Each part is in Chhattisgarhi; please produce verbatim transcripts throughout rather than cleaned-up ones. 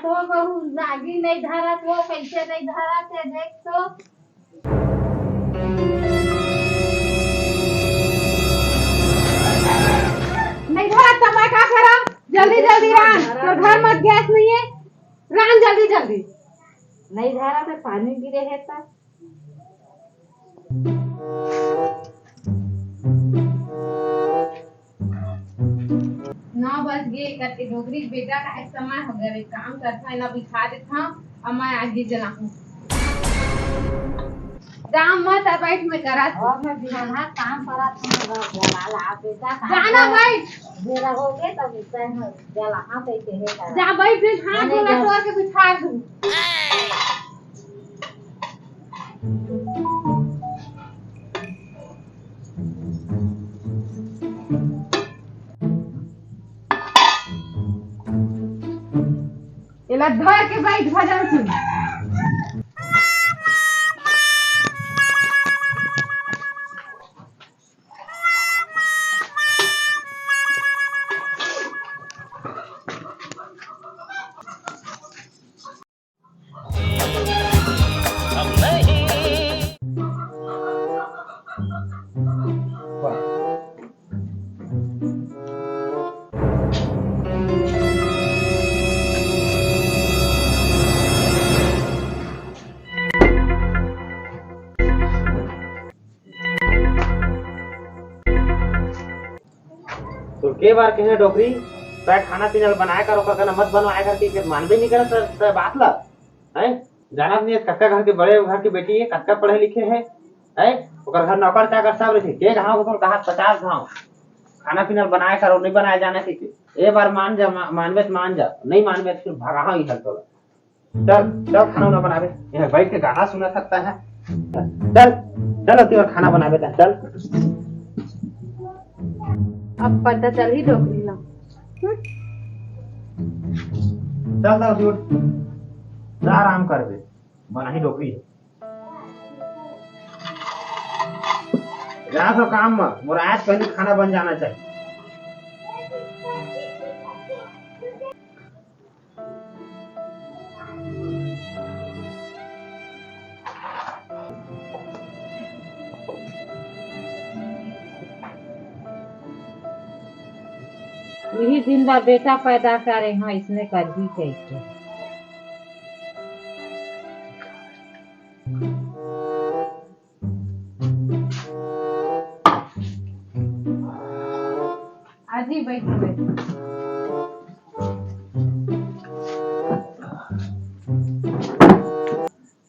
तो बहू, नागी नहीं धरत हो, कैसे नहीं धरत है, देख तो। नहीं धरत त मैं का करा? जल्दी जल्दी रांध, तोर घर म गैस नहीं है, रांध जल्दी जल्दी। नहीं धरत है, पानी गिरे है त। नौ बज गे करके डोकरी के बेटा का एक समय हो गया, एक काम करता है ना, बिठा देता हूँ और मैं आगे जलाऊँ। जा मत, अब बैठ, मैं करा थी। और मैं बिहान काम करा था, जला ला बेटा, काम जाना कर। बैठ। बेरा हो गए तब इतना जला, हाँ, तो इसे है करा। जा बैठ, फिर हाथ धोला तोड़ के बिठा दूँ। एला धर के बैठ भजन सुन। तो के बार कहे डोकरी, तै खाना पीना ल बनाए कर, ओकर कना मत बनवाए कर, के मानबे नहीं करत तै बात ला, हैं? जानत नहीं है, कतका घर के बड़े घर के बेटी है, कतका पढ़े लिखे है, हैं? ओकर घर नौकर चाकर सब रहिथे, के घाव को तोर कहा पचास घाव, खाना पीना ल बनाए कर, नहीं बनाए जाने के, ए बार मान जा, मा-, मानबे त मान जा, नहीं मानबे त फिर भगाहा ही हल तोला। चल, चल खाना उना बनाबे। यहाँ बैठ के गाना सुना सकता है। चल, चल अति और खाना बनाबे त, चल। अब पता चलही डोकरी ला। हम्म? चल, चल, उठ। जा आराम करबे। बनाही डोकरी। जा तो काम में, मोर आज पहले खाना बन जाना चाहिए। इही दिन ला बेटा पैदा करे हो, इसने करही कहिके। आजी, बैठ, बैठ।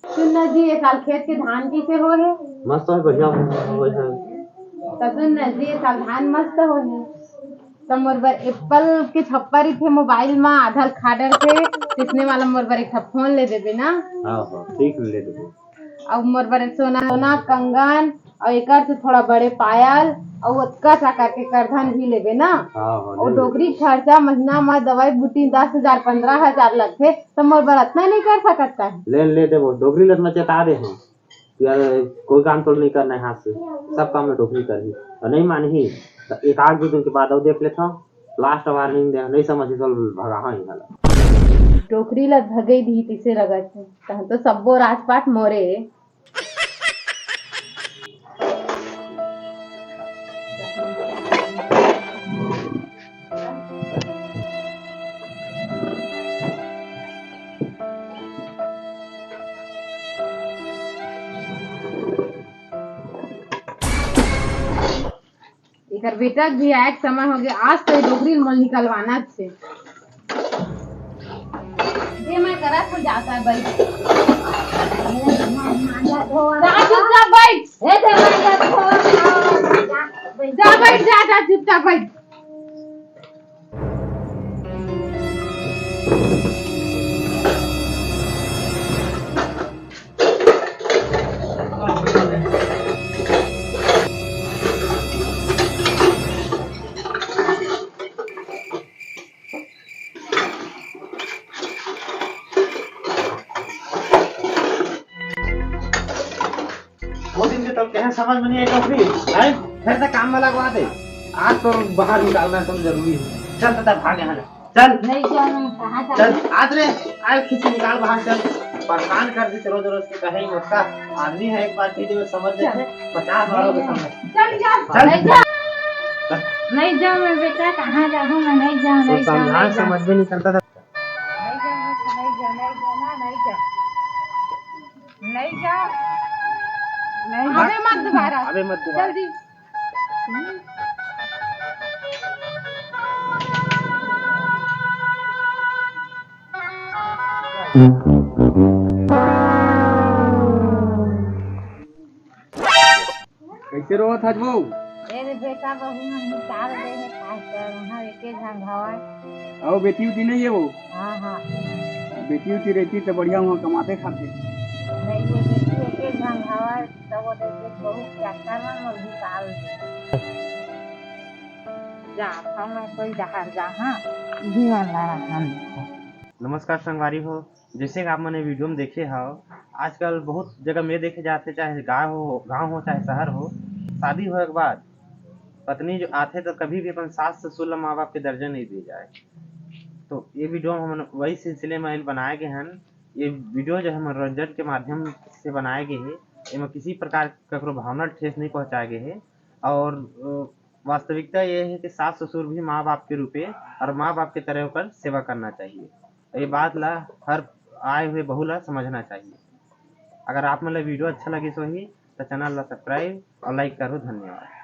सुन ना जी, ये साल खेत के धान कइसे होए हे? मस्त होए, बढ़िया होए हे। त सुन ना जी, ये साल धान मस्त होए हे। त मोर बर एप्पल के छप्पर रहिथे मोबाइल म, आधा ल खा डरथे, तिसने वाला मोर बर एक ठा फोन ले देबे ना। हाँ, हाँ, ठीक, ले देबो। अउ मोर बर सोना, सोना कंगन, अउ एकर से थोड़ा बड़े पायल, अउ ओतका सा करके करधन भी लेबे ना। हाँ, हाँ, अउ ले लेबो। डोकरी खर्चा महीना म दवाई बूटी दस हजार, पन्द्रह हजार लगथे, त मोर बर अतना नहीं कर सकत का? ले, ले देबो, डोकरी ल अतना चेता दे हँव। यार, कोई काम तो नहीं करना है हाथ से, सब काम में डोकरी करही। अउ नहीं मानही, त एक आध दो दिन के बाद अउ देख लेथँव। Last warning दे, नहीं समझही त भगाहँव इहाँ ला। डोकरी ला भगई दिही तइसे लगत हे, तहन तो सब्बो राजपाट मोरे। एकर बेटा के भी आए के समय हो गया, आज तो ये डोकरी ल मोल निकलवाना हे। ये मैं करत हँव, जाता है भाई। जा चुपचाप बैठ। हे दे, मैं करत हँव। जा बैठ, जा, जा चुपचाप बैठ। वो दिन के तब कहे समझ में नहीं आई डोकरी, हैं? फिर से काम में लगवा दे। आज तो बाहर निकालना एकदम जरूरी है। चल, तो भाग यहाँ से। चल। नहीं जाना, कहाँ चल। जाना? आज रे, आज खिसी निकाल बाहर, चल। परेशान कर दी रोज रोज के, कहे ही मत का। आदमी है, एक बार कह दे समझ लेते, पचास बार हो गए समझ। चल जा। चल। नहीं जा। नहीं जा मैं बेटा, कहाँ जाऊँ मैं? नहीं जा, तो नहीं जा, समझा नहीं जा। समझ में नहीं करता था। नहीं जा, नहीं जा, नहीं जा, नहीं जा, नहीं जा। नहीं जा। नहीं जा। अबे मत दोबारा। अबे मत दोबारा। जल्दी। कैसे रोवत हस वो? ए रे बेटा, बहू मन निकाल दे हे, खास कर वहाँ एके झन हवय। अउ बेटी उटी नहीं है वो? हाँ, हाँ। बेटी उटी रहती तो बढ़िया, वहाँ कमाते खाते। नहीं, ये बेटी एके झन हवय, तब वो देख बहुत चक्कर में मोर निकाल दे। जा, हम कोई डहर जा, हाँ, इही वाला हम। नमस्कार संगवारी हो, जैसे कि आप मन ये वीडियो में देखे हव, आजकल बहुत जगह में देखे जाथे, चाहे गाँव हो, गाँव हो चाहे शहर हो, शादी होए के बाद पत्नी जो आथे तो कभी भी अपन सास ससुर ला माँ बाप के दर्जा नहीं दिए जाए। तो ये वीडियो हम वही सिलसिले में बनाए गए हन। ये वीडियो जो है मनोरंजन के माध्यम से बनाए गए हे, एमा किसी प्रकार ककरो भावना ठेस नहीं पहुँचाए गए हे। और अ, वास्तविकता ये है कि सास ससुर भी माँ बाप के रूपे और माँ बाप के तरह ओकर सेवा करना चाहिए। ये बात ला हर आए हुए बहू ला समझना चाहिए। अगर आप मन ला वीडियो अच्छा लगिस होही तो चैनल ला सब्सक्राइब और लाइक करो। धन्यवाद।